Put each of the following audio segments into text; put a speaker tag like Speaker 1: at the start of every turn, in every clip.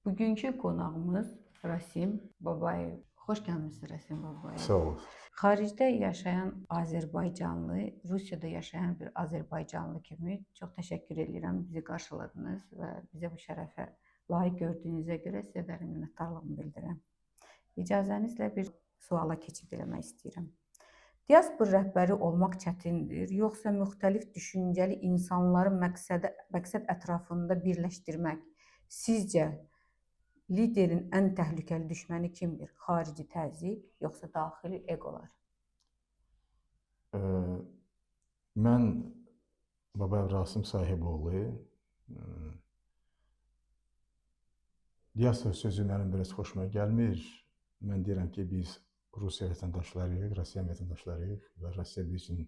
Speaker 1: Bugünkü qonağımız Rasim Babayev. Xoş gəlmisiniz, Rasim Babayev.
Speaker 2: Sağ olun.
Speaker 1: Xaricdə yaşayan Azərbaycanlı, Rusiyada yaşayan bir Azərbaycanlı kimi çox təşəkkür edirəm. Bizi qarşıladınız və bizə bu şərəfə layiq gördüyünüzə görə sizə dərin minnətdarlığımı bildirirəm. İcazənizlə bir suala keçid eləmək istəyirəm. Diaspor rəhbəri olmaq çətindir, yoxsa müxtəlif düşüncəli insanları məqsəd ətrafında birləşdirmək sizcə liderin ən təhlükəli düşməni kimdir? Xarici təzyiq, yoxsa daxili egolar?
Speaker 2: Mən Babayev Rasim Sahiboğlu. Diaspor sözü mənim biraz xoşuma gəlmir. Mən deyirəm ki, biz Rusiya vətəndaşlarıyıq, Rusiya vətəndaşlarıyıq və Rusiya biz üçün,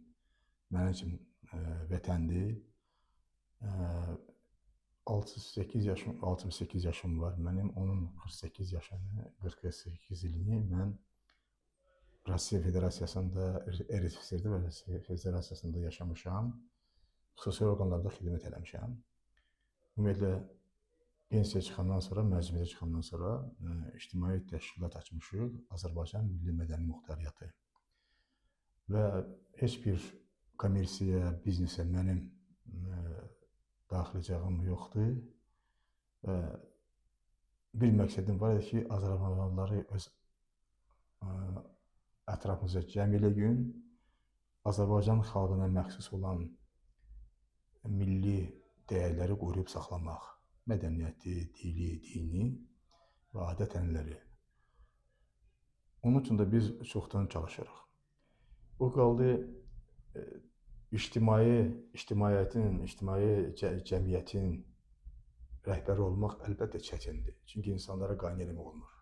Speaker 2: mənim üçün vətəndir. 68 yaşım var mənim. Onun 48 yaşını, 48 ilini mən Rusiya Federasiyasında, RSFSR-də və Rusiya Federasiyasında yaşamışam. Xüsusi orqanlarda xidmət eləmişəm. Ümumiyyətlə, pensiya çıxandan sonra, məzuniyyətə çıxandan sonra ictimai təşkilat açmışıq, Azərbaycan Milli Mədəni Muxtariyyatı. Və heç bir kommersiya, biznesə mənim daxiləcəyim yoxdur. Və bir məqsədim var idi ki, Azərbaycanlıları öz ətrafımıza cəm eləyün, Azərbaycan xalqına məxsus olan milli dəyərləri qoruyub saxlamaq, mədəniyyəti, dili, dini və adət-ənənələri. Onun üçün də biz çoxdan çalışırıq. O qaldı ictimaiyyətin, ictimai cəmiyyətin rəhbəri olmaq əlbəttə çətindir. Çünki insanlara qane eləmək olmur.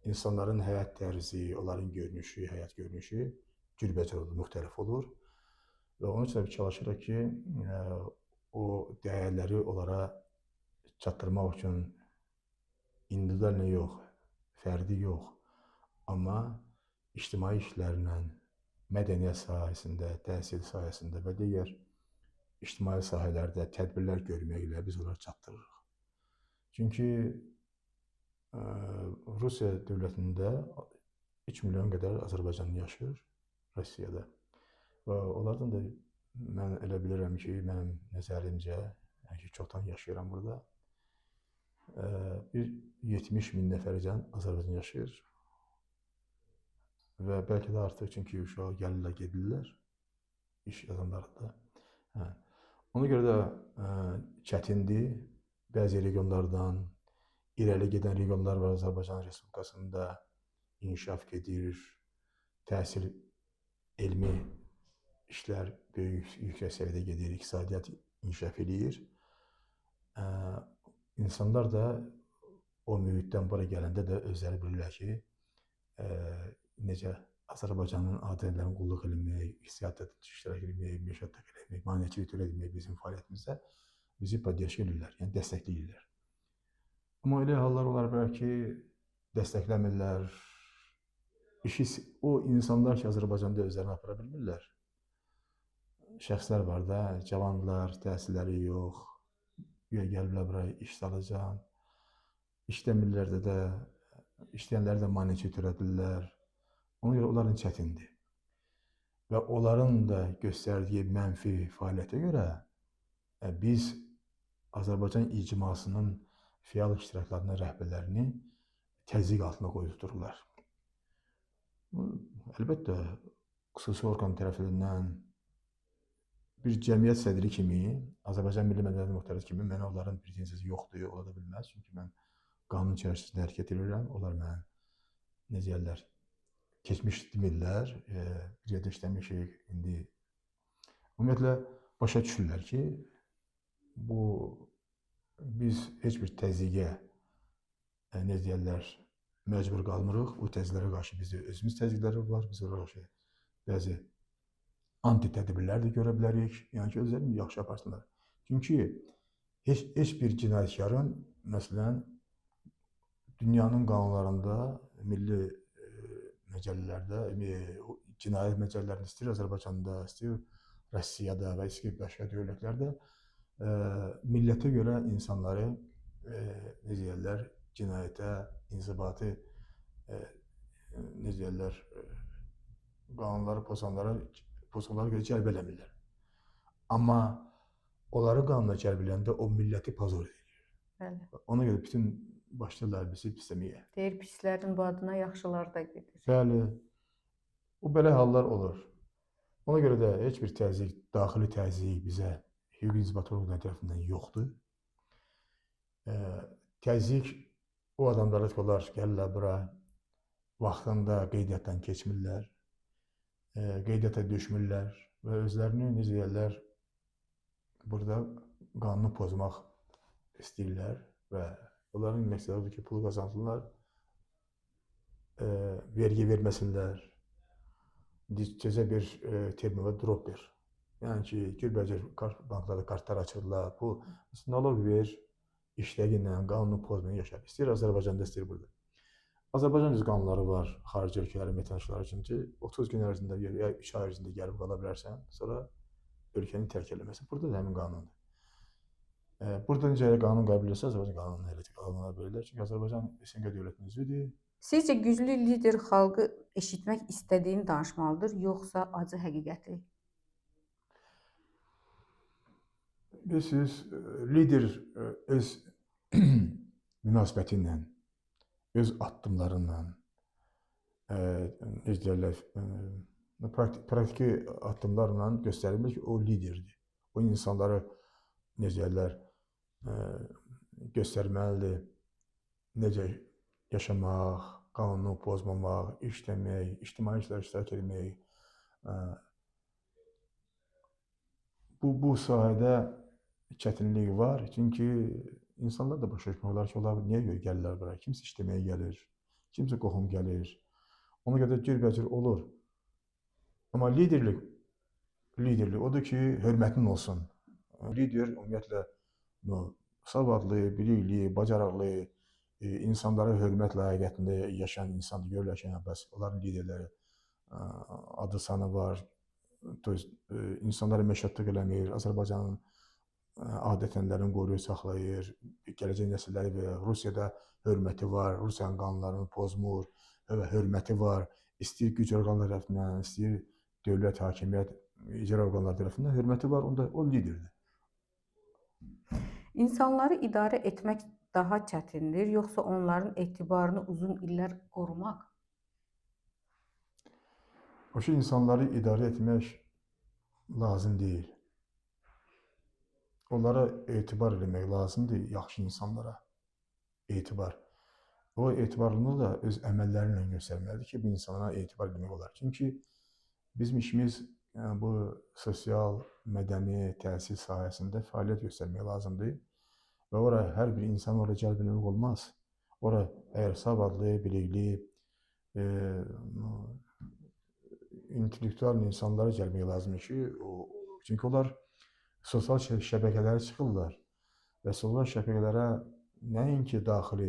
Speaker 2: İnsanların həyat tərzi, onların görünüşü, həyat görünüşü cürbəcür olur, müxtəlif olur. Və onun üçün də çalışırıq ki, o dəyərləri onlara çatdırmaq üçün individual yox, fərdi yox, amma ictimai işlərlə, mədəniyyət sahəsində, təhsil sahəsində və digər ictimai sahələrdə tədbirlər görməklə biz onları çatdırırıq. Çünki Rusiya dövlətində 3 milyon qədər Azərbaycanlı yaşayır Rusiyada. Və onlardan da mən elə bilirəm ki, mənim nəzərimcə, yəni ki, çoxdan yaşayıram burada, bir 70 min nəfərəcən Azərbaycan yaşayır və bəlkə də artıq, çünki uşaq gəlirlər, gedirlər iş adamları da. Hə. Ona görə də çətindir. Bəzi regionlardan irəli gedən regionlar var Azərbaycan Respublikasında, inkişaf gedir, təhsil, elmi işlər böyük, yüksək səviyyədə gedir, iqtisadiyyat inkişaf eləyir. İnsanlar da o mühitdən bura gələndə də özləri bilirlər ki, necə Azərbaycanın adətlərinə qulluq eləmək, iqtisadiyyatda iştirak eləmək, məişətdə eləmək, maneəçilik törətmək bizim fəaliyyətimizdə bizi poddeşka eləyirlər, yəni dəstəkləyirlər. Amma elə hallar olar bilər ki, dəstəkləmirlər. İşi o insanlar ki, Azərbaycanda özlərini apara bilmirlər. Şəxslər var da, cavanlar, təhsilləri yox, güya gəliblər bura iş salacaq. İşləmirlər də, işləyənləri də maneçi törədirlər. Ona görə onların çətindir. Və onların da göstərdiyi mənfi fəaliyyətə görə biz Azərbaycan icmasının fəal iştiraklarının rəhbərlərini təzyiq altına qoydular. Əlbəttə, xüsusi orqan tərəfindən bir cəmiyyət sədri kimi, Azərbaycan Milli Mədəni Muxtariyyatı kimi mənə onların pretenziyası yoxdur, ola da bilməz. Çünki mən qanun içərisində hərəkət edirəm. Onlar mənə, necə deyərlər, keçmiş demirlər, bir yerdə işləmişik indi. Ümumiyyətlə, başa düşürlər ki, bu biz heç bir təzyiqə, necə deyərlər, məcbur qalmırıq. Bu təzyiqlərə qarşı bizdə özümüz təzyiqləri var, biz onlara qarşı bəzi anti-tədbirlər də görə bilərik. Yəni ki, özlərini yaxşı aparsınlar. Çünki heç bir cinayətkarın, məsələn, dünyanın qanunlarında, milli məcəllələrdə, cinayət məcəllələrində istəyir Azərbaycanda, istəyir Rusiyada və istəyir başqa dövlətlərdə millətə görə insanları necə deyirlər, cinayətə, inzibati necə deyirlər, qanunları pozanlara görə cəlb eləmirlər. Amma onları qanuna cəlb edəndə o milləti pozor edir.
Speaker 1: Bəli.
Speaker 2: Ona görə bütün başlayırlar bizi pisləməyə.
Speaker 1: Deyir pislərin badına yaxşılar da gedir.
Speaker 2: Bəli. O belə hallar olur. Ona görə də heç bir təzyiq, daxili təzyiq bizə hüquqi inzibati orqanları tərəfindən yoxdur. Təzyiq o adamlara ki, onlar gəlirlər bura, vaxtında qeydiyyatdan keçmirlər, qeydiyyata düşmürlər və özlərini, necə deyirlər, burada qanunu pozmaq istəyirlər və onların məqsədi odur ki, pul qazansınlar, vergi verməsinlər. Təzə bir termin var, dropper. Yəni ki, cürbəcür banklarda kartlar açırlar, pul, nalog ver, işləyi ilə, qanunu pozmayan yaşar. İstəyir Azərbaycanda, istəyir burada. Azərbaycan düz qanunları var xarici ölkələrin vətəndaşları üçün ki, 30 gün ərzində ya 3 ay ərzində gəlib qala bilərsən, sonra ölkəni tərk eləməsən. Burada da həmin qanundur. Burada necə elə qanun qəbul edilsə, Azərbaycan qanunu elə qanunlar belədir. Çünki Azərbaycan SNQ dövlətinin üzvüdür.
Speaker 1: Sizcə güclü lider xalqı eşitmək istədiyini danışmalıdır, yoxsa acı həqiqəti?
Speaker 2: Bilirsiniz, lider öz münasibəti ilə, öz addımları ilə, necə deyirlər, praktiki addımlarla göstərmək ki, o liderdir. O insanları, necə deyirlər, göstərməlidir, necə yaşamaq, qanunu pozmamaq, işləmək, ictimai işlərə iştirak etmək. Bu sahədə çətinlik var. Çünki insanlar da başa düşmək olar ki, onlar niyə görə gəlirlər bura? Kimsə işləməyə gəlir, kimsə qohum gəlir. Ona görə də cürbəcür olur. Amma liderlik odur ki, hörmətin olsun. Lider ümumiyyətlə savadlı, bilikli, bacarıqlı, insanlara hörmət layiqətində yaşayan insandır. Görürlər ki, bəs onların liderləri adı sanı var, insanlara məşəqqət eləmir, Azərbaycanın adət-ənənələrini qoruyur, saxlayır, gələcək nəsilləri və Rusiyada hörməti var, Rusiyanın qanunlarını pozmur və hörməti var, istəyir güc orqanları tərəfindən, istəyir dövlət, hakimiyyət, icra orqanları tərəfindən hörməti var, onda o liderdir.
Speaker 1: İnsanları idarə etmək daha çətindir, yoxsa onların etibarını uzun illər qorumaq?
Speaker 2: O ki, insanları idarə etmək lazım deyil. Onlara etibar eləmək lazımdır, yaxşı insanlara etibar. O etibarını da öz əməlləri ilə göstərməlidir ki, bu insanlara etibar eləmək olar. Çünki bizim işimiz yəni, bu sosial, mədəni, təhsil sahəsində fəaliyyət göstərmək lazımdır. Və ora hər bir insanı ora cəlb eləmək olmaz. Ora əgər savadlı, bilikli, intellektual insanları cəlb etmək lazımdır ki, çünki onlar sosial şəbəkələrə çıxırlar və sosial şəbəkələrə nəinki daxili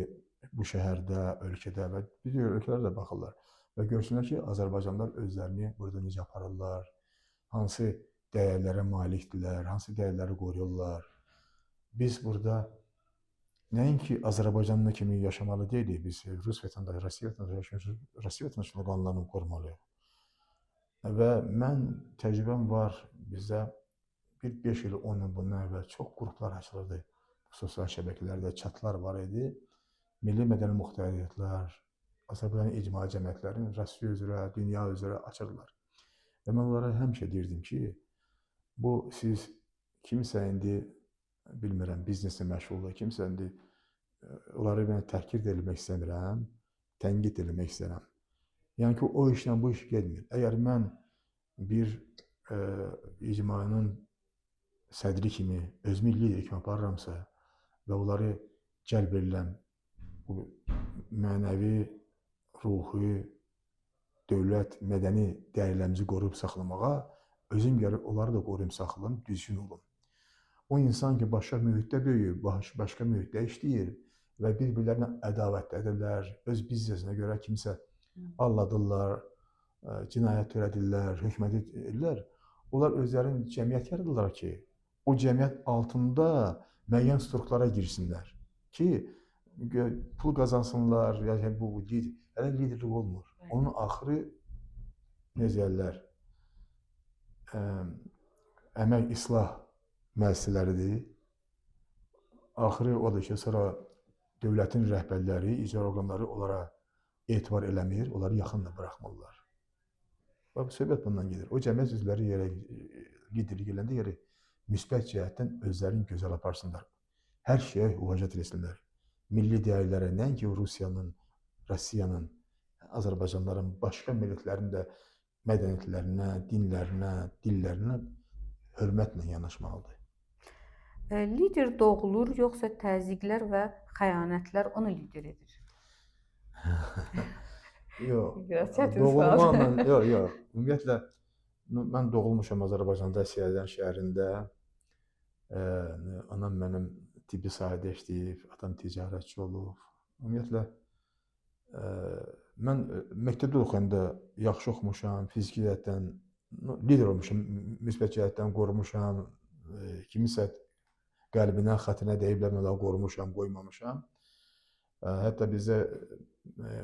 Speaker 2: bu şəhərdə, ölkədə və digər ölkələrdə baxırlar və görsünlər ki, Azərbaycanlılar özlərini burada necə aparırlar, hansı dəyərlərə malikdirlər, hansı dəyərləri qoruyurlar. Biz burada nəinki Azərbaycanlı kimi yaşamalı deyilik, biz Rus vətəndaşı, Rusiya vətəndaşı, Rusiya vətəndaşlıq qanunlarını qorumalıyıq. Və mən təcrübəm var bizdə bir 5 il, 10 il bundan əvvəl çox qruplar açılırdı. Sosial şəbəkələrdə çatlar var idi. Milli mədəni muxtariyyətlər, Azərbaycan ictimai cəmiyyətlərinin Rusiya üzrə, dünya üzrə açırdılar. Və mən onlara həmişə deyirdim ki, bu siz kimsə indi bilmirəm, bizneslə məşğuldur, kimsə indi onları mən təhqir də eləmək istəmirəm, tənqid eləmək istəyirəm. Yəni ki, o işlə bu iş getmir. Əgər mən bir icmanın sədri kimi özümü lider kimi aparıramsa və onları cəlb edirəm bu mənəvi, ruhi, dövlət, mədəni dəyərlərimizi qoruyub saxlamağa, özüm gərək onları da qoruyum, saxlayım, düzgün olum. O insan ki, başqa mühitdə böyüyür, başqa mühitdə işləyir və bir-birlərinə ədavətdədirlər, öz biznesinə görə kimsə alladırlar, cinayət törədirlər, hökuməti edirlər. Onlar özlərinin cəmiyyət yaradırlar ki, o cəmiyyət altında müəyyən strukturlara girsinlər ki, Pul qazansınlar, yəni bu lider, hələ liderlik olmur.
Speaker 1: Bəli.
Speaker 2: Onun axırı necə deyirlər, əmək islah müəssisələridir. Axırı odur ki, sonra dövlətin rəhbərləri, icra orqanları onlara etibar eləmir, onları yaxın da buraxmırlar. Bax, söhbət bundan gedir. O cəmiyyət üzvləri yerə liderlik eləndə yerə müsbət cəhətdən özlərini gözəl aparsınlar. Hər şeyə müraciət etsinlər. Milli dəyərlərə, nəinki Rusiyanın, Rusiyanın, Azərbaycanların, başqa millətlərin də mədəniyyətlərinə, dinlərinə, dillərinə hörmətlə yanaşmalıdır.
Speaker 1: Lider doğulur, yoxsa təzyiqlər və xəyanətlər onu lider edir?
Speaker 2: Yox.
Speaker 1: Biraz çətin sual.
Speaker 2: Doğulmaqla, yox, yox. Ümumiyyətlə, mən doğulmuşam Azərbaycanda, Siyəzən şəhərində. Anam mənim tibbi sahədə işləyib, atam ticarətçi olub. Ümumiyyətlə, mən məktəbdə oxuyanda yaxşı oxumuşam, fiziki cəhətdən lider olmuşam, müsbət cəhətdən qorumuşam, kimisə qəlbinə, xətrinə dəyiblər, mən onları qorumuşam, qoymamışam. Hətta bizdə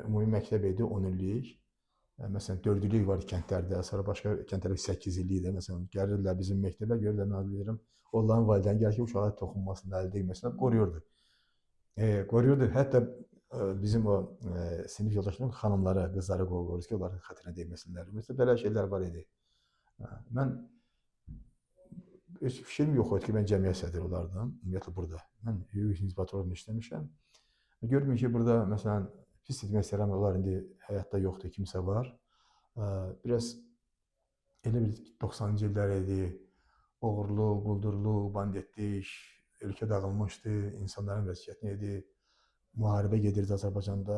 Speaker 2: ümumi məktəb idi, 10 illik. Məsələn, 4 illik var kəndlərdə, sonra başqa kəndlərdə 8 illik də. Məsələn, gəlirdilər bizim məktəbə, görürlər, mən bilirəm, onların valideyn gəlir ki, uşağa toxunmasın, əli dəyməsin, qoruyurdu. Qoruyurdu. Hətta bizim o sinif yoldaşlarımız xanımlara, qızlara qoruyurdu ki, onların xətrinə dəyməsinlər. Məsələn, belə şeylər var idi. Mən heç fikrim yox idi ki, mən cəmiyyət sədri olardım, ümumiyyətlə burada. Mən hüquq inzibatı orqanında işləmişəm. Gördüm ki, burada, məsələn, pis etmək istəyirəm, onlar indi həyatda yoxdur, kimsə var. Biraz elə bir 90-cı illər idi, oğurluq, quldurluq, banditlik, ölkə dağılmışdı, insanların vəziyyəti idi, müharibə gedirdi Azərbaycanda,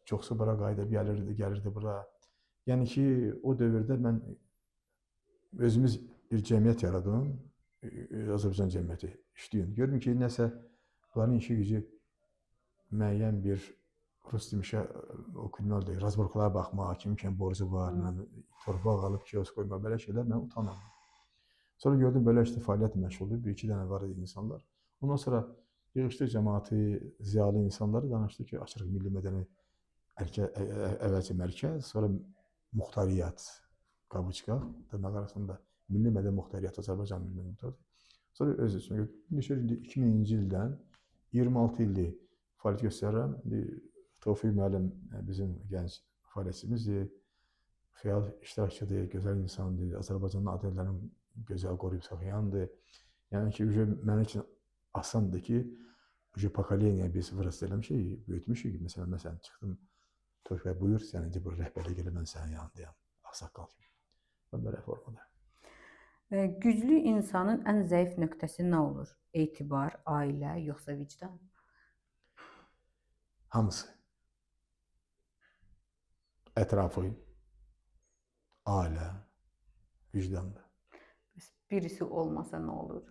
Speaker 2: çoxsu bura qayıdıb gəlirdi, gəlirdi bura. Yəni ki, o dövrdə mən özümüz bir cəmiyyət yaradım, Azərbaycan cəmiyyəti işləyim. Gördüm ki, nəsə bunların işi gücü müəyyən bir rus demişə, o kriminal deyil, razborkalara baxmaq, kim kim borcu var, torpaq alıb kiosk qoymaq, belə şeylər mən utanırdım. Sonra gördüm, belə işte fəaliyyət məşğuldur, bir-iki dənə var idi insanlar. Ondan sonra yığışdıq cəmaatı, ziyalı insanları danışdı ki, açırıq milli mədəni əvvəlcə mərkəz, sonra muxtariyyat, qabıçqa, dırnaq arasında milli mədəni muxtariyyat, Azərbaycan milli mədəni muxtariyyat. Sonra öz üstünə gördüm, 2000-ci ildən 26 ildir fəaliyyət göstərirəm. İndi Tofiq müəllim bizim gənc fəaliyyətçimizdir, fəal iştirakçıdır, gözəl insandır, Azərbaycanın adətlərini gözəl qoruyub saxlayandır. Yəni ki, mənim üçün asandır ki, pokoleniya biz vırıst eləmişik, böyütmüşük. Məsələn, çıxdım, Tofiq bəy, buyur, sən indi bura rəhbərlik elə, mən sənin yanındayam, ağsaqqal kimi. Mən belə formada.
Speaker 1: Güclü insanın ən zəif nöqtəsi nə olur? Etibar, ailə, yoxsa vicdan?
Speaker 2: Hamısı. Ətrafı, ailə, vicdan da.
Speaker 1: Bəs birisi olmasa nə olur?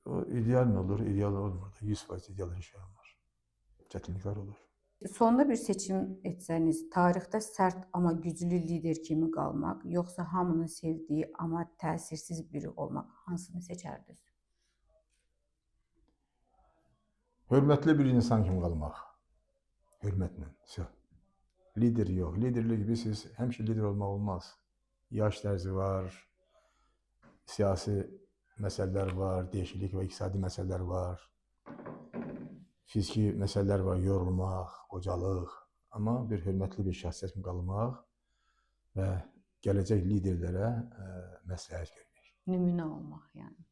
Speaker 2: O ideal nə olur? İdeal olmur da. 100% ideal heç şey olmur. Çətinliklər olur.
Speaker 1: Sonda bir seçim etsəniz, tarixdə sərt amma güclü lider kimi qalmaq, yoxsa hamının sevdiyi amma təsirsiz biri olmaq, hansını seçərdiniz?
Speaker 2: Hörmətli bir insan kimi qalmaq. Hörmətlə. Lider yox. Liderlik bilirsiniz, həmişə lider olmaq olmaz. Yaş dərzi var, siyasi məsələlər var, dəyişiklik və iqtisadi məsələlər var, fiziki məsələlər var, yorulmaq, qocalıq. Amma bir hörmətli bir şəxsiyyət kimi qalmaq və gələcək liderlərə məsləhət görmək.
Speaker 1: Nümunə olmaq, yəni.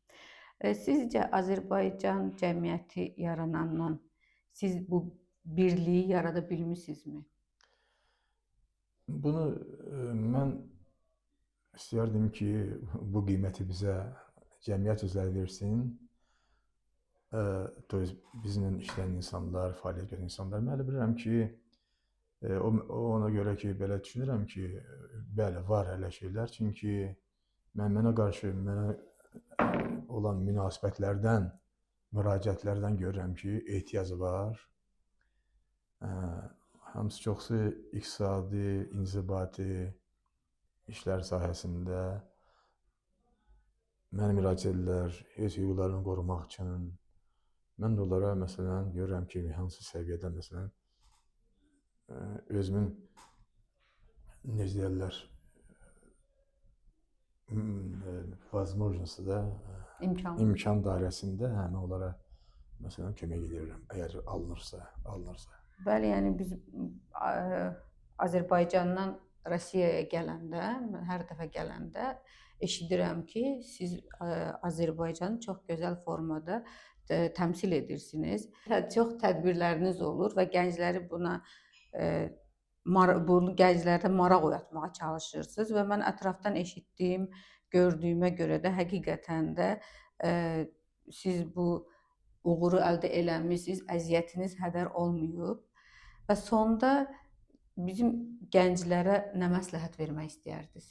Speaker 1: Sizcə Azərbaycan cəmiyyəti yaranandan siz bu birliyi yarada bilmisinizmi?
Speaker 2: Bunu mən istəyərdim ki, bu qiyməti bizə cəmiyyət özləri versin. Bizimlə işləyən insanlar, fəaliyyət göstərən insanlar. Mən elə bilirəm ki, ona görə ki, belə düşünürəm ki, bəli, var elə şeylər. Çünki mənə qarşı, mənə olan münasibətlərdən, müraciətlərdən görürəm ki, ehtiyac var. Hamısı çoxsu iqtisadi, inzibati işlər sahəsində mənə müraciət edirlər, öz hüquqlarını qorumaq üçün. Mən də onlara məsələn görürəm ki, hansı səviyyədə məsələn özümün necə deyirlər возможности da imkan dairəsində mən onlara məsələn kömək edirəm, əgər alınırsa.
Speaker 1: Bəli, yəni biz Azərbaycandan Rusiyaya gələndə, mən hər dəfə gələndə eşidirəm ki, siz Azərbaycanı çox gözəl formada təmsil edirsiniz. Çox tədbirləriniz olur və gəncləri buna bunu gənclərdə maraq oyatmağa çalışırsınız və mən ətrafdan eşitdiyim, gördüyümə görə də həqiqətən də siz bu uğuru əldə eləmisiniz, əziyyətiniz hədər olmayıb və sonda bizim gənclərə nə məsləhət vermək istəyərdiniz?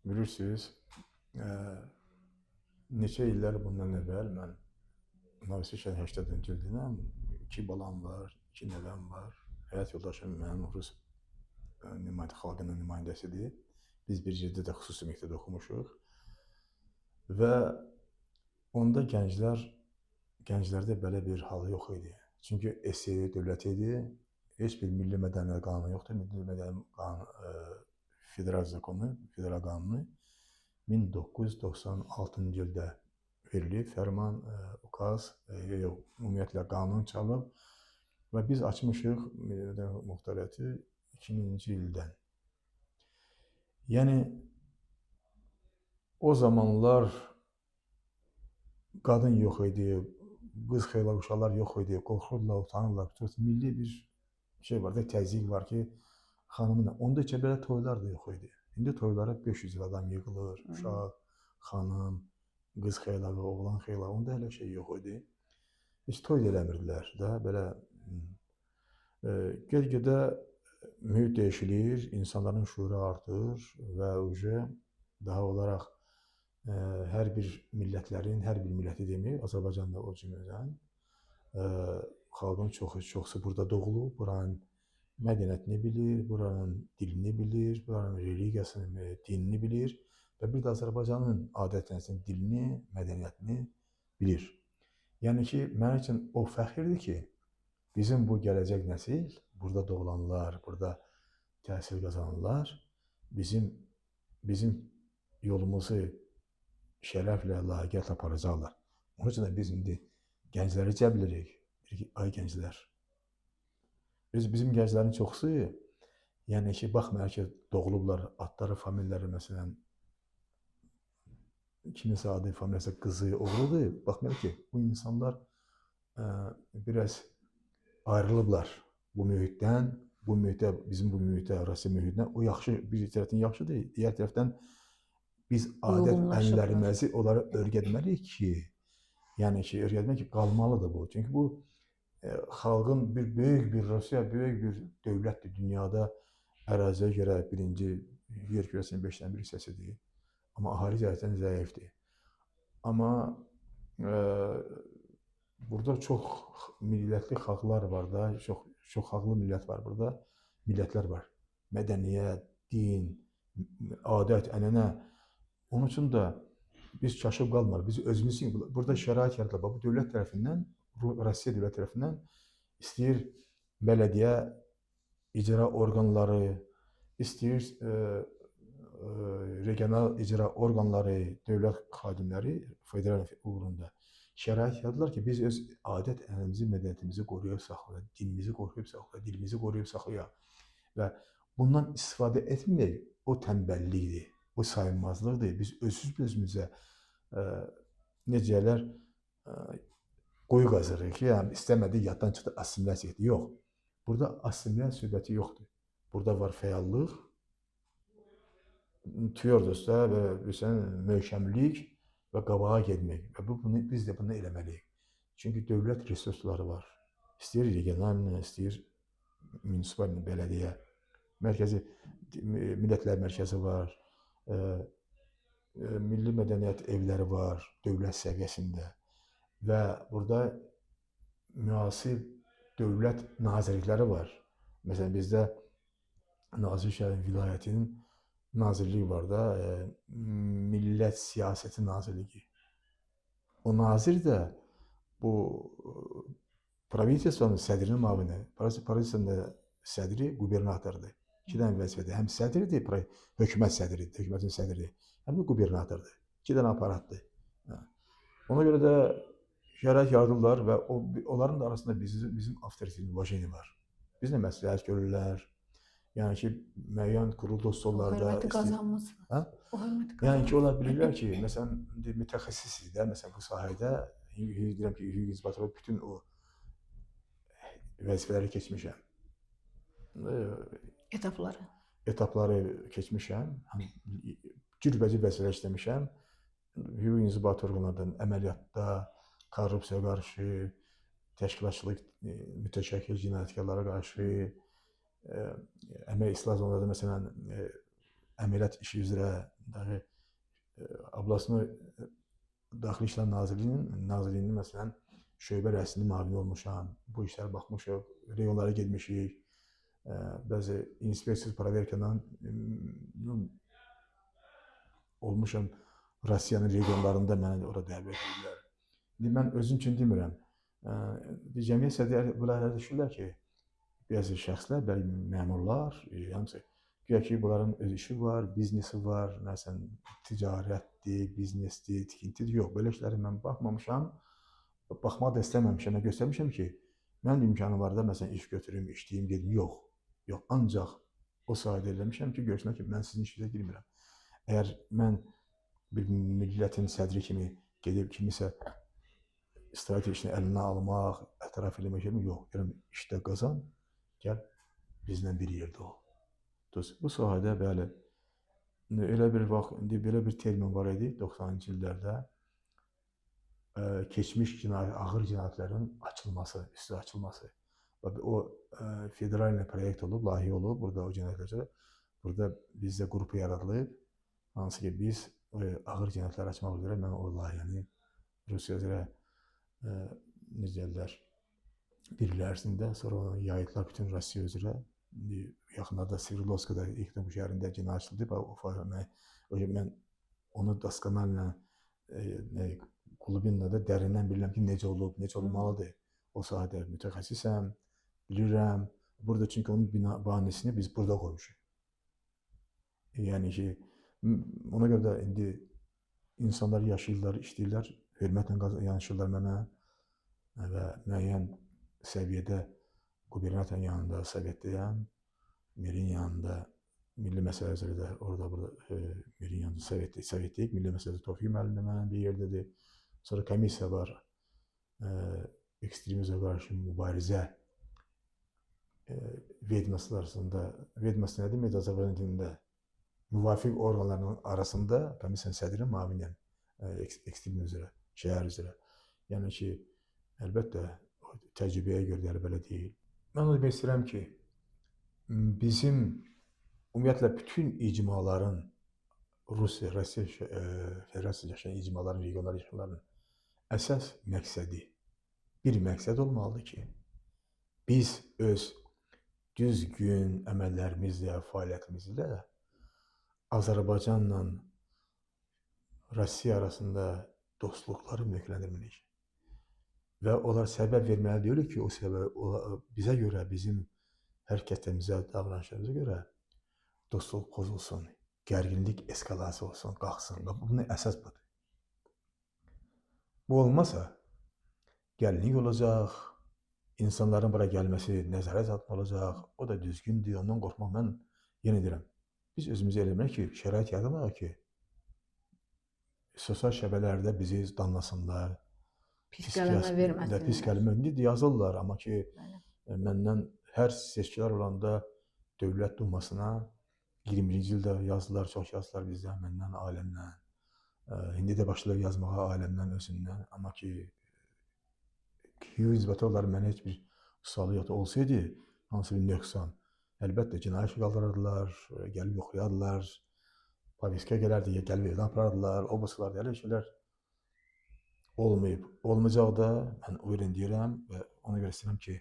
Speaker 2: Bilirsiniz, neçə illər bundan əvvəl mən Novosibirskdə 80-ci ildən 2 balam var, 2 nəvəm var. Həyat yoldaşım mənim Rus xalqının nümayəndəsidir. Biz bir yerdə də xüsusi məktəbdə oxumuşuq. Və onda gənclərdə belə bir hal yox idi. Çünki SSR dövləti idi, heç bir milli mədəniyyət qanunu yoxdur. Milli mədəniyyət qanunu, federal zakonu, federal qanunu 1996-cı ildə verilib, fərman, ukaz, ümumiyyətlə qanun çalıb və biz açmışıq Milli Mədəniyyət Muxtariyyəti 2000-ci ildən. Yəni, o zamanlar qadın yox idi, qız xeyli uşaqlar yox idi, qorxurdular, utanırlar. Milli bir şey var da, təzyiq var ki, xanımın, onda heç belə toylar da yox idi. İndi toylara 500 adam yığılır, uşaq, xanım, qız xeylağı, oğlan xeylağı, onda hələ şey yox idi. Heç toy da eləmirdilər də, belə ged-gedə mühit dəyişilir, insanların şuuru artır və uje daha olaraq hər bir millətlərin, hər bir milləti demir, Azərbaycanda o cümlədən xalqın çoxu burada doğulub, buranın mədəniyyətini bilir, buranın dilini bilir, buranın religiyasını, dinini bilir və bir də Azərbaycanın adət-ənənəsinin dilini, mədəniyyətini bilir. Yəni ki, mənim üçün o fəxirdir ki, bizim bu gələcək nəsil, burada doğulanlar, burada təhsil qazananlar bizim yolumuzu şərəflə, layiqiyyətlə aparacaqlar. Onun üçün də biz indi gəncləri cəlb edirik. Deyirik ki, ay gənclər. Bizim gənclərin çoxusu, yəni ki, baxmayaraq ki, doğulublar, adları, familiyaları məsələn, kiminsə adı, familiyası qızı, oğludur. Baxmayaraq ki, bu insanlar biraz ayrılıblar bu mühitdən, bu mühitə, bizim bu mühitə, Rusiya mühitinə. O yaxşı, bir tərəfdən yaxşıdır, digər tərəfdən biz adət ənənələrimizi onlara öyrətməliyik ki, yəni ki, öyrətmək ki, qalmalıdır bu. Çünki bu xalqın bir böyük bir Rusiya, böyük bir dövlətdir dünyada əraziyə görə birinci yer kürəsinin 5-dən 1 hissəsidir. Amma əhali cəhətdən zəifdir. Amma burada çox millətli xalqlar var da, çox xalqlı millət var burada, millətlər var. Mədəniyyət, din, adət, ənənə. Onun üçün də biz çaşıb qalmırıq. Biz özümüz burada şərait yaradılır. Bu dövlət tərəfindən, Rusiya dövlət tərəfindən istəyir bələdiyyə icra orqanları, istəyir regional icra orqanları, dövlət xadimləri federal uğrunda şərait yaradılar ki, biz öz adət ənənəmizi, mədəniyyətimizi qoruyub saxlayaq, dinimizi qoruyub saxlayaq, dilimizi qoruyub saxlayaq və bundan istifadə etməyək, o tənbəllikdir, o sayılmazlıqdır. Biz özsüz özümüzə necə deyərlər, qoyu qazırıq ki, yəni istəmədik, yaddan çıxdı, assimilyasiya etdi. Yox, burada assimilyasiya söhbəti yoxdur. Burada var fəallıq, tüyordosda və bilirsən, möhkəmlik və qabağa getmək. Və bunu, biz də bunu eləməliyik. Çünki dövlət resursları var. İstəyir regional, istəyir munisipal, bələdiyyə, mərkəzi, millətlər mərkəzi var, milli mədəniyyət evləri var dövlət səviyyəsində və burada müasir dövlət nazirlikləri var. Məsələn, bizdə Nazir şəhərin vilayətinin nazirliyi var da, Millət Siyasəti Nazirliyi. O nazir də Bu pravitelstvanın sədrinin müavini, pravitelstvanın sədri qubernatordur. İki dənə vəzifədir. Həm sədridir, hökumət sədridir, hökumətin sədridir, həm də qubernatordur. İki dənə aparatdır. Ona görə də şərait yaradırlar və onların da arasında bizim avtoritetimiz, vajeni var. Bizlə məsləhət görürlər. Yəni ki, müəyyən qurulda stollarda...
Speaker 1: O hörməti qazanmısınız.
Speaker 2: Hə?
Speaker 1: O hörməti qazanmısınız.
Speaker 2: Yəni ki, onlar bilirlər ki, məsələn, mütəxəssisiz də, məsələn, bu sahədə, deyirəm ki, Hüquq İnzibatı bütün o vəzifələri keçmişəm.
Speaker 1: Etapları.
Speaker 2: Etapları keçmişəm. Cürbəcür vəzifələr işləmişəm. Hüquq inzibatı orqanlardan əməliyyatda, korrupsiyaya qarşı, təşkilatçılıq, mütəşəkkil cinayətkarlara qarşı, əmək islah zonlarda, məsələn, əməliyyat işi üzrə Ablasını Daxili İşlər Nazirliyinin, məsələn, şöbə rəisinin müavini olmuşam, bu işlərə baxmışıq, reyonlara getmişik, bəzi inspeksiz proverkadan olmuşam, Rusiyanın regionlarında məni ora dəvət edirlər. İndi mən özüm üçün demirəm, cəmiyyət sədrləri bunlar düşünürlər ki, bəzi şəxslər, bəzi məmurlar, yəni, güya ki, bunların öz işi var, biznesi var, məsələn, ticarətdir, biznesdir, tikintidir. Yox, belə işlərə mən baxmamışam, baxmaq da istəməmişəm, mən göstərmişəm ki, mənim də imkanım var da, məsələn, iş götürüm, işləyim, gedim. Yox, yox, ancaq o sahədə eləmişəm ki, görsünlər ki, mən sizin işinizə girmirəm. Əgər mən bir millətin sədri kimi gedib kimisə istirahət işini əlinə almaq, ətraf eləmək kimi, yox, deyirəm, işdə qazan, gəl bizlə bir yerdə ol. Bu sahədə, bəli, elə bir vaxt, indi belə bir termin var idi 90-cı illərdə, keçmiş ağır cinayətlərin açılması, üstü açılması. O federal proyekt olub, layihə olub, burada o cinayətlər, burada bizdə qrupu yaradılıb, hansı ki biz ağır cinayətlər açmaq üzrə mən o layihəni Rusiya üzrə necə deyirlər, bir il ərzində, sonra onu yayıdlar bütün Rusiya üzrə. Yaxınlarda Sverdlovskada, Yekaterinburq şəhərində cinayət açıldı. Mən onu daskanallə, Qulubinla da dərindən bilirəm ki, necə olub, necə olmalıdır. O sahədə mütəxəssisəm, bilirəm. Burada çünki onun bahanesini biz burada qoymuşuq. Yəni ki, ona görə də indi insanlar yaşayırlar, işləyirlər, hörmətlə yanaşırlar mənə və müəyyən səviyyədə qubernatorun yanında sovetdəyəm, merin yanında milli məsələ üzrə də orada burada merin yanında sovetdəyik, milli məsələ Tofiq müəllim də mənim bir yerdədir. Sonra komissiya var, ekstremizmə qarşı mübarizə vedmaslar arasında, vedması nə demək Azərbaycan dilində? Müvafiq orqanlarının arasında komissiyanın sədri müaviniyəm ekstremizm üzrə, şəhər üzrə. Yəni ki, əlbəttə, təcrübəyə görə də belə deyil. Mən onu demək istəyirəm ki, bizim ümumiyyətlə bütün icmaların, Rusiya Federasiyası yaşayan icmaların, regionlar yaşayanların əsas məqsədi, bir məqsəd olmalıdır ki, biz öz düzgün əməllərimizlə, fəaliyyətimizlə Azərbaycanla Rusiya arasında dostluqları möhkəmləndirməliyik. Və onlar səbəb verməli deyilir ki, o səbəb bizə görə, bizim hərəkətlərimizə, davranışlarımıza görə dostluq pozulsun, gərginlik eskalasiya olsun, qalxsın. Bunun əsas budur. Bu olmasa, gəlinlik olacaq, insanların bura gəlməsi nəzarət altında olacaq, o da düzgündür, ondan qorxmaq mən yenə deyirəm. Biz özümüzü eləməliyik ki, şərait yaratmaq ki, sosial şəbəkələrdə bizi danlasınlar,
Speaker 1: pis kəlmə verməsinlər.
Speaker 2: Pis kəlmə indi yazırlar, amma ki, məndən hər seçkilər olanda Dövlət Dumasına 21-ci ildə yazdılar, çox yazdılar bizdən, məndən, ailəmdən. İndi də başlayır yazmağa ailəmdən, özündən. Amma ki, hüquq inzibatı onların mənə heç bir sualı yoxdur. Olsaydı, hansı bir nöqsan, əlbəttə cinayət işi qaldırardılar, gəlib yoxlayardılar, paviska gələrdi, gəlib evdən aparardılar, o basılar, elə şeylər olmayıb. Olmayacaq da, mən o yerən deyirəm və ona görə istəyirəm ki,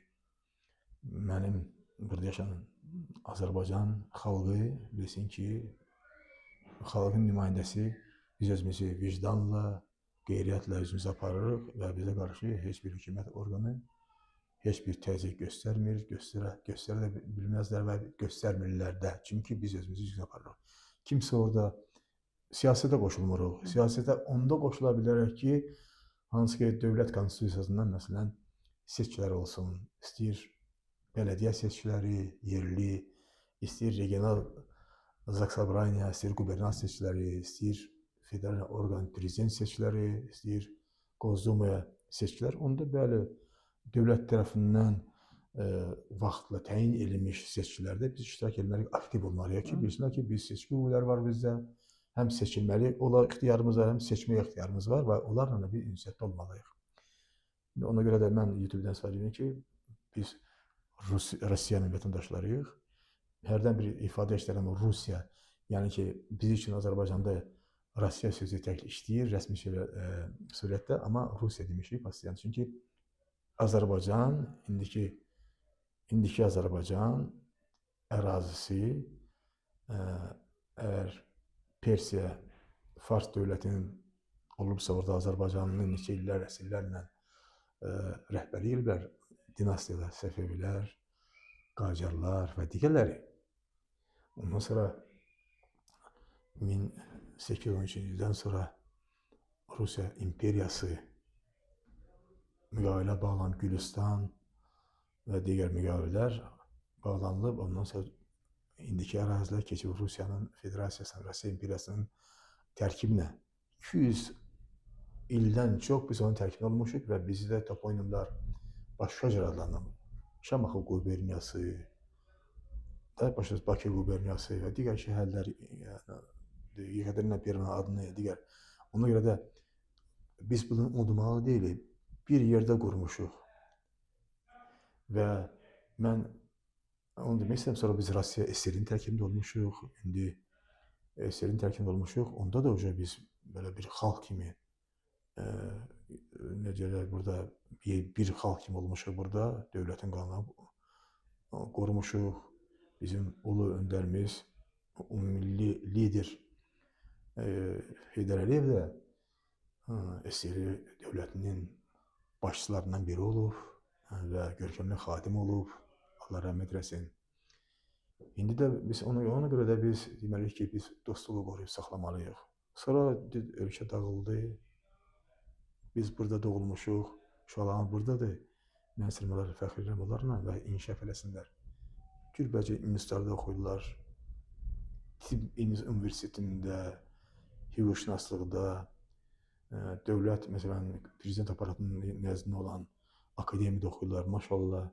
Speaker 2: mənim burada yaşayan Azərbaycan xalqı bilsin ki, xalqın nümayəndəsi biz özümüzü vicdanla, qeyriyyətlə özümüzü aparırıq və bizə qarşı heç bir hökumət orqanı heç bir təzyiq göstərmir, göstərə də bilməzlər və göstərmirlər də. Çünki biz özümüzü düzgün aparırıq. Kimsə orada siyasətə qoşulmuruq. Siyasətə onda qoşula bilərək ki, hansı ki dövlət konstitusiyasından məsələn seçkilər olsun, istəyir bələdiyyə seçkiləri, yerli, istəyir regional Zaksabraniya, istəyir qubernator seçkiləri, istəyir federal orqan prezident seçkiləri, istəyir Qosdumaya seçkilər. Onda bəli, dövlət tərəfindən vaxtla təyin edilmiş seçkilərdə biz iştirak etməliyik, aktiv olmalıyıq ki, bilsinlər ki, biz seçki qüvvələri var bizdə, həm seçilməli ola ixtiyarımız var, həm seçməyə ixtiyarımız var və onlarla da bir ünsiyyətdə olmalıyıq. Ona görə də mən YouTube-dan istifadə edirəm ki, biz Rusiyanın vətəndaşlarıyıq. Hərdən bir ifadə işləyirəm Rusiya, yəni ki, biz üçün Azərbaycanda Rusiya sözü tək işləyir rəsmi surətdə, amma Rusiya demişik pasiyan. Çünki Azərbaycan, indiki Azərbaycan ərazisi əgər Persiya, Fars dövlətinin olubsa orada Azərbaycanın neçə illər, əsrlərlə rəhbərlik ediblər, dinastiyalar, Səfəvilər, Qacarlar və digərləri. Ondan sonra 1813-cü ildən sonra Rusiya imperiyası müqavilə bağlanıb, Gülüstan və digər müqavilələr bağlanılıb. Ondan sonra indiki ərazilər keçib Rusiyanın Federasiyasının, Rusiya imperiyasının tərkibinə. 200 ildən çox biz onun tərkibində olmuşuq və bizi də toponimlər başqa cür adlanır. Şamaxı quberniyası, başqa Bakı quberniyası və digər şəhərlər, yəni, Yekaterina Perva'nın adını, digər. Ona görə də biz bunu unutmalı deyilik. Bir yerdə qurmuşuq. Və mən onu demək istəyirəm, sonra biz Rusiya SSR-in tərkibində olmuşuq. İndi SSR-in tərkibində olmuşuq. Onda da uca biz belə bir xalq kimi, necə deyirlər, burada bir xalq kimi olmuşuq burada, dövlətin qanunu qorumuşuq. Bizim ulu öndərimiz, ümummilli lider Heydər Əliyev də SSR dövlətinin başçılarından biri olub və görkəmli xadim olub. Allah rəhmət eləsin. İndi də biz ona görə də biz deməliyik ki, biz dostluğu qoruyub saxlamalıyıq. Sonra ölkə dağıldı. Biz burada doğulmuşuq. Uşaqlarımız buradadır. Mən istəyirəm onları fəxr edirəm onlarla və inkişaf eləsinlər. Cürbəcür institutlarda oxuyurlar. Tibb universitetində, hüquqşünaslıqda, dövlət, məsələn, prezident aparatının nəzdində olan akademiyada oxuyurlar, maşallah.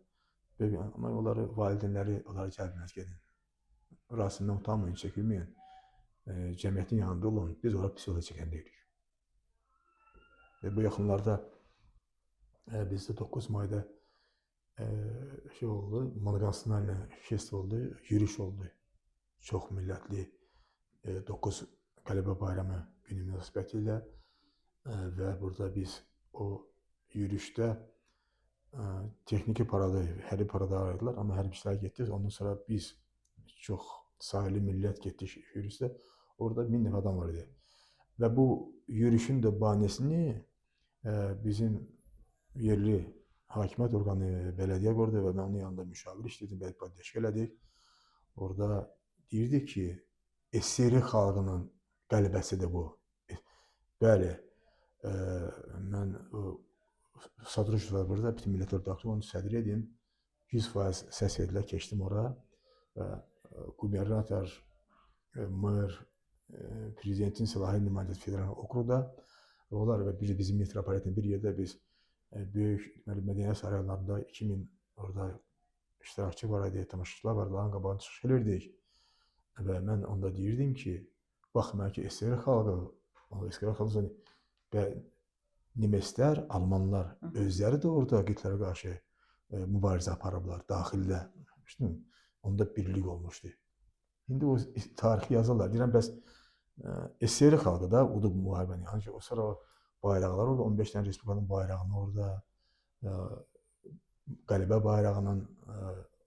Speaker 2: Amma onları, valideynləri onları cəlb gedin. Rasimdən utanmayın, çəkinməyin. Cəmiyyətin yanında olun, biz ora pis yola çəkən deyilik. Və bu yaxınlarda bizdə 9 mayda şey oldu, Monokonstitusional fest oldu, yürüyüş oldu. Çox millətli 9 Qələbə Bayramı günü münasibəti ilə və burada biz o yürüyüşdə texniki paradı, hərbi parada ayırdılar, amma hərbiçilər getdi. Ondan sonra biz çox saylı millət getdik yürüyüşdə. Orada 1000 nəfər adam var idi. Və bu yürüyüşün də bahanesini bizim yerli hakimiyyət orqanı, bələdiyyə qurdu və mən onun yanında müşavir işlədim, bəlkə poddeşka elədik. Orada deyirdik ki, SSR xalqının qələbəsidir bu. Bəli, mən Sadruş var burada, bütün millətlər daxil, onu sədr edim. 100% səs verdilər, keçdim ora və qubernator, mer, prezidentin silahlı nümayəndəsi federal okruqda onlar və bir bizim metropolitin bir yerdə biz böyük mədəniyyət saraylarında 2000 orada iştirakçı var idi, tamaşaçılar var, onların qabağına çıxış elirdik. Və mən onda deyirdim ki, baxmayaraq ki, SSR xalqı, SSR xalqı və Nemeslər, Almanlar özləri də orada Hitlerə qarşı mübarizə aparıblar daxildə. Onda birlik olmuşdu. İndi o tarixi yazırlar. Deyirəm, bəs SSR xalqı da udub müharibəni. Yəni ki, o sıra bayraqlar orada, 15 dənə respublikanın bayrağını orada, qələbə bayrağının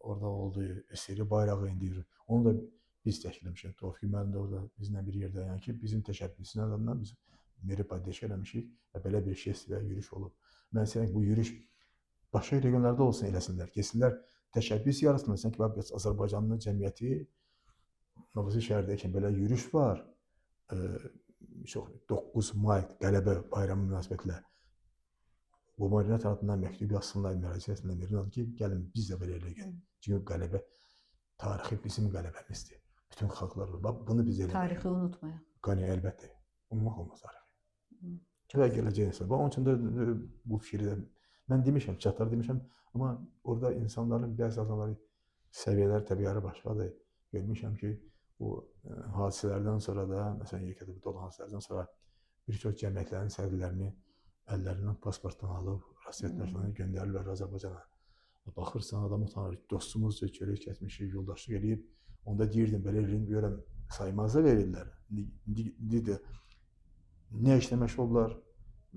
Speaker 2: orada oldu, SSR bayrağı indi. Onu da biz təşkil etmişik. Tofiq müəllim də orada bizimlə bir yerdə. Yəni ki, bizim təşəbbüsünə adamdan biz Meri poddeşka eləmişik və belə bir jest və yürüyüş olub. Mən istəyirəm ki, bu yürüyüş başqa regionlarda olsun eləsinlər. Getsinlər, təşəbbüs yaratsınlar. Sən ki, bax, Azərbaycanlı cəmiyyəti Novosibirsk şəhərindəykən belə yürüyüş var. Çox 9 may qələbə bayramı münasibətilə bu Mərina tərəfindən məktub yazsınlar, müraciət etsinlər Mərina ki, gəlin biz də belə eləyək. Çünki qələbə tarixi bizim qələbəmizdir. Bütün xalqlar var. Bunu biz eləməliyik.
Speaker 1: Tarixi unutmayaq.
Speaker 2: Qani, əlbəttə. Unutmaq olmaz tarixi. Və gələcək insan. Onun üçün də bu fikri də mən demişəm, çatlar demişəm, amma orada insanların bəzi adamların səviyyələri, təbiələri başqadır. Görmüşəm ki, bu hadisələrdən sonra da, məsələn, Yekaterinburqda olan hadisələrdən sonra bir çox cəmiyyətlərin sədrlərini əllərindən pasportdan alıb, Rusiya göndərirlər Azərbaycana. Baxırsan, adam utanır, dostumuzdur, çörək kəsmişik, yoldaşlıq eləyib. Onda deyirdim, belə eləyim, görəm, saymazda verirlər. İndi də nə işlə məşğul oldular?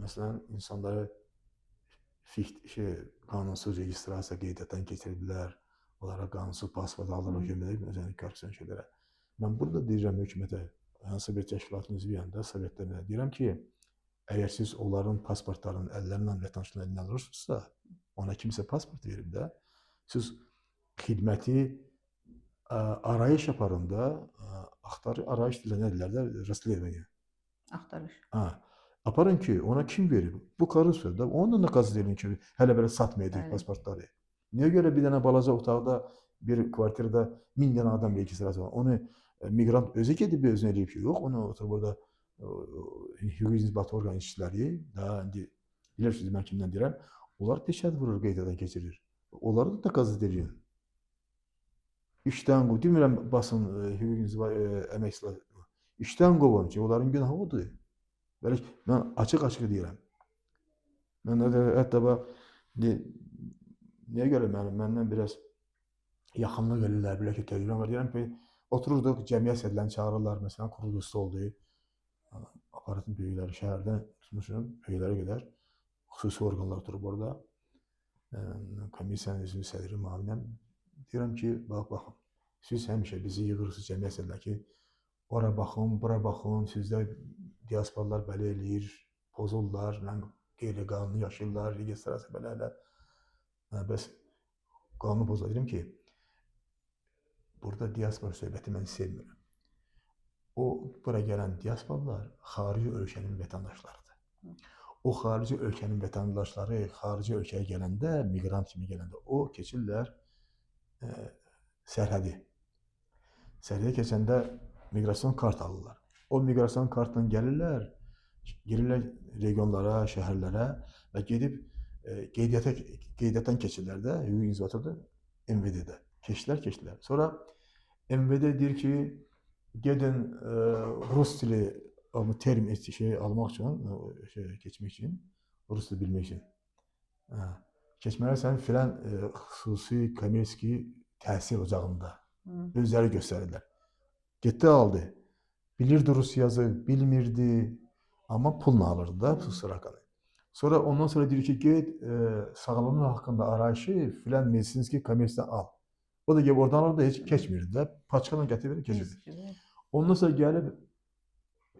Speaker 2: Məsələn, insanları qanunsuz registrasiya qeydiyyatdan keçirdilər, onlara qanunsuz pasport alırlar hökumətə, məsələn, korrupsiyon şeylərə. Mən burada deyirəm hökumətə, hansısa bir təşkilatın üzvüyəm də, Sovetdə deyirəm ki, əgər siz onların pasportlarını əllərindən, vətəndaşların əlindən alırsınızsa, ona kimsə pasport verib də, siz xidməti arayış aparın da, arayış dilə nə deyirlər də, rastliyyə.
Speaker 1: Axtarış.
Speaker 2: Ha, aparın ki, ona kim verib? Bu korrupsiya da, onu da nakaz edin ki, hələ belə satmayacaq pasportları. Niyə görə bir dənə balaca otaqda, bir kvartirada 1000 dənə adam registrasiya var? Onu miqrant özü gedib özünə eləyib ki, yox, onu oturub orada hüquqi inzibat orqanı işçiləri, daha indi bilirsiniz mən kimdən deyirəm, onlar peşət vurur, qeydiyyatdan keçirir. Onları da nakaz edir. İşdən qov, demirəm basın hüquqi inzibat əmək silahı, işdən qovun ki, onların günahı odur. Belə mən açıq-açıq deyirəm. Mən hətta bax, niyə görə məndən biraz yaxınlıq eləyirlər, belə ki, təcrübəm var. Deyirəm ki, otururduq, cəmiyyət sədlərini çağırırlar, məsələn, quruluşda oldu. Aparatın böyükləri şəhərdən tutmuşum, böyüklərə qədər xüsusi orqanlar oturub orada. Komissiyanın üzvü, sədri, müavinəm. Deyirəm ki, bax, baxın, siz həmişə bizi yığırsınız cəmiyyət sədləri ki, ora baxın, bura baxın, sizdə diasporlar belə eləyir, pozurlar, qeyri-qanuni yaşayırlar, registrasiya belə elə. Bəs qanunu pozurlar. Deyirəm ki, burada diaspor söhbəti mən sevmirəm. O, bura gələn diasporlar xarici ölkənin vətəndaşlarıdır. O, xarici ölkənin vətəndaşları xarici ölkəyə gələndə, miqrant kimi gələndə, o, keçirlər sərhədi. Sərhədə keçəndə miqrasiyon kart alırlar. O, miqrasiyon kartla gəlirlər, girirlər regionlara, şəhərlərə və gedib qeydiyyatdan keçirlər də, hüquqi inzibatda MVD-də. Keçdilər, keçdilər. Sonra MVD deyir ki, gedin rus dili term şey almaq üçün, şey, keçmək üçün, rus dili bilmək üçün. Keçməlisən filan xüsusi kommerski təhsil ocağında. Özləri göstərirlər. Getdi, aldı. Bilirdi rus yazı, bilmirdi, amma pulla alırdı da, pul sırakanı. Sonra ondan sonra deyir ki, get sağlamlıq haqqında arayışı filan medisinski komissiyadan al. O da gəlib oradan alırdı, heç keçmirdi də. Paçkanla gətirir, keçirdi. Ondan sonra gəlib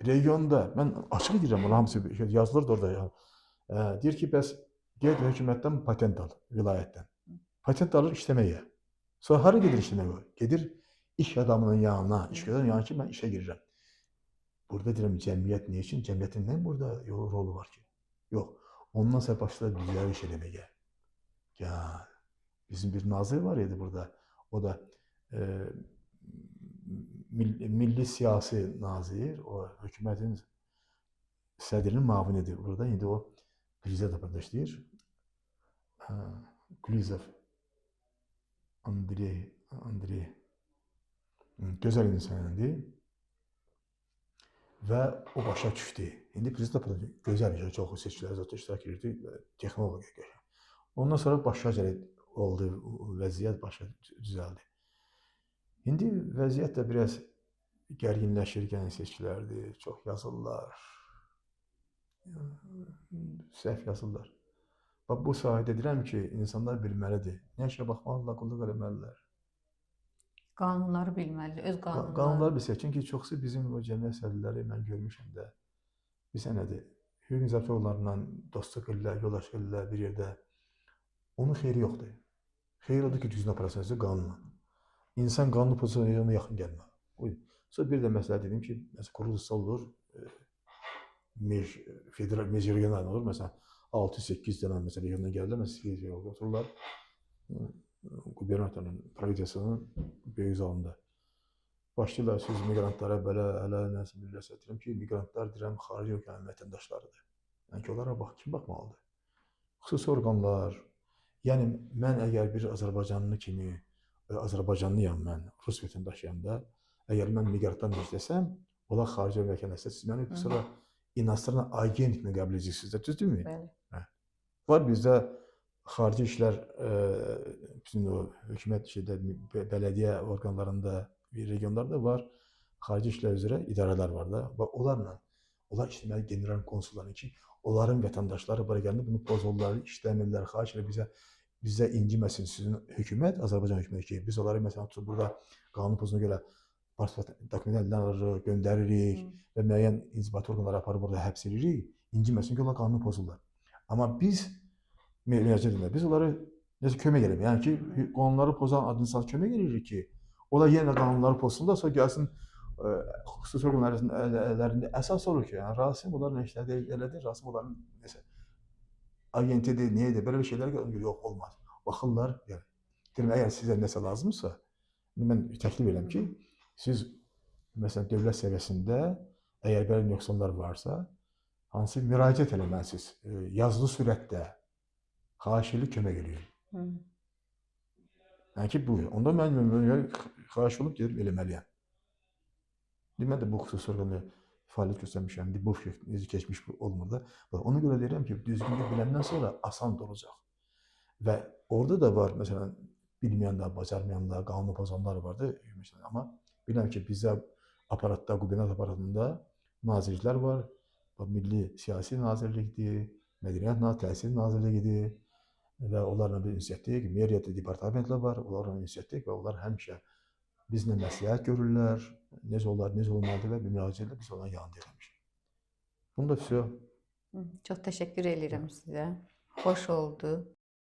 Speaker 2: regionda, mən açıq deyirəm, bunlar hamısı şey, yazılırdı orada. Yəni. Deyir ki, bəs get hökumətdən patent al, vilayətdən. Patent alır işləməyə. Sonra hara gedir işləməyə? Gedir iş adamının yanına, iş adamının yanına ki, mən işə girirəm. Burada deyirəm, cəmiyyət nə üçün? Cəmiyyətin nə burada rolu var ki? Yox. Ondan sonra başladı bizləri iş eləməyə. Ya, bizim bir nazir var idi burada. O da milli siyasi nazir, o hökumətin sədrinin müavinidir burada. İndi o prezident aparatında işləyir. Kulizov Andrey gözəl insan idi və o başa düşdü. İndi prezident aparatında gözəl işə, çox seçkilərdə zaten iştirak edirdi, texnologiya qəşəng. Ondan sonra başa oldu, vəziyyət başa düzəldi. İndi vəziyyət də biraz gərginləşir, gələn seçkilərdir, çox yazırlar, səhv yazırlar. Bax, bu sahədə deyirəm ki, insanlar bilməlidir. Nə işə baxmalıdırlar, qulluq eləməlidirlər.
Speaker 1: Qanunları bilməlidir, öz qanunları.
Speaker 2: Qanunları bilsək, çünki çoxsu bizim o cəmiyyət sədrləri mən görmüşəm də. Bilirsən nədir? Hüquq mühafizə orqanlarla dostluq ellər, yoldaşlıq ellər bir yerdə. Onun xeyri yoxdur. Xeyir odur ki, düzgün aparasan özü qanunla. İnsan qanunu pozsa ona yaxın gəlmə. Sonra bir də məsələ dedim ki, məsələn, quruluşsa olur, federal, mecregional olur. Məsələn, 6-8 dənə məsələn, regiondan gəlirlər, məsələn, federal otururlar. Qubernatorun, pravitelstvenın böyük zalında. Başlayırlar siz miqrantlara belə, hələ nəsə milləsə deyirəm ki, miqrantlar deyirəm, xarici ölkənin vətəndaşlarıdır. Yəni ki, onlara bax, kim baxmalıdır? Xüsusi orqanlar, yəni mən əgər bir Azərbaycanlı kimi, Azərbaycanlıyam mən, Rus vətəndaşıyam da, əgər mən miqrantdan işləsəm, onlar xarici ölkənin siz məni sonra inastran agent kimi qəbul edeceksiniz də, düzdürmü?
Speaker 1: Bəli.
Speaker 2: Hə. Var bizdə xarici işlər, bütün o hökumət şeydə, bələdiyyə orqanlarında, regionlarda var, xarici işlər üzrə idarələr var da və onlarla, onlar işləməli general konsullarla ki, onların vətəndaşları bura gələndə bunu pozurlar, işləmirlər, xahiş edirəm bizə inciməsin sizin hökumət, Azərbaycan hökuməti ki, biz onları məsələn tutub burada qanun pozuna görə pasport dokumentləri alırıq, göndəririk və müəyyən inzibati orqanları aparıb orada həbs edirik, inciməsin ki, onlar qanunu pozurlar. Amma biz müraciət edirlər, biz onları nəsə kömək eləmək, yəni ki, qanunları pozan adını kömək edirik ki, onlar yenə qanunları pozsunlar, sonra gəlsin xüsusi orqanların əllərində əsas olur ki, yəni Rasim onların işləri elədir, Rasim onların nəsə agentidir, niyə edir, belə bir şeylər yox, olmaz. Baxırlar, yəni, deyirəm, əgər sizə nəsə lazımsa, mən təklif edirəm ki, siz məsələn dövlət səviyyəsində əgər belə nöqsanlar varsa, hansı müraciət eləməlisiniz, yazılı sürətdə xahiş edib kömək eləyin. Yəni ki, bu, onda mən xahiş olub gedib eləməliyəm. Mən də bu xüsusi orqanda fəaliyyət göstərmişəm, bu necə keçmiş olmur da. Ona görə deyirəm ki, düzgünlük biləndən sonra asan da olacaq. Və orada da var, məsələn, bilməyənlər, bacarmayanlar, qanunu pozanlar vardı. Məsələn, amma bilirəm ki, bizdə aparatda, qubernator aparatında nazirliklər var. Milli Siyasi Nazirlikdir, Mədəniyyət Nazirliyi, Təhsil Nazirliyidir və onlarla bir ünsiyyətlik, meriyada departamentlər var, onlarla ünsiyyətlik və onlar həmişə bizlə məsləhət görürlər, necə olar, necə olmalıdır və bir müraciət edirlər, biz onların yanındayıq həmişə. Bunu da vəsə.
Speaker 1: Çox təşəkkür edirəm sizə. Xoş oldu.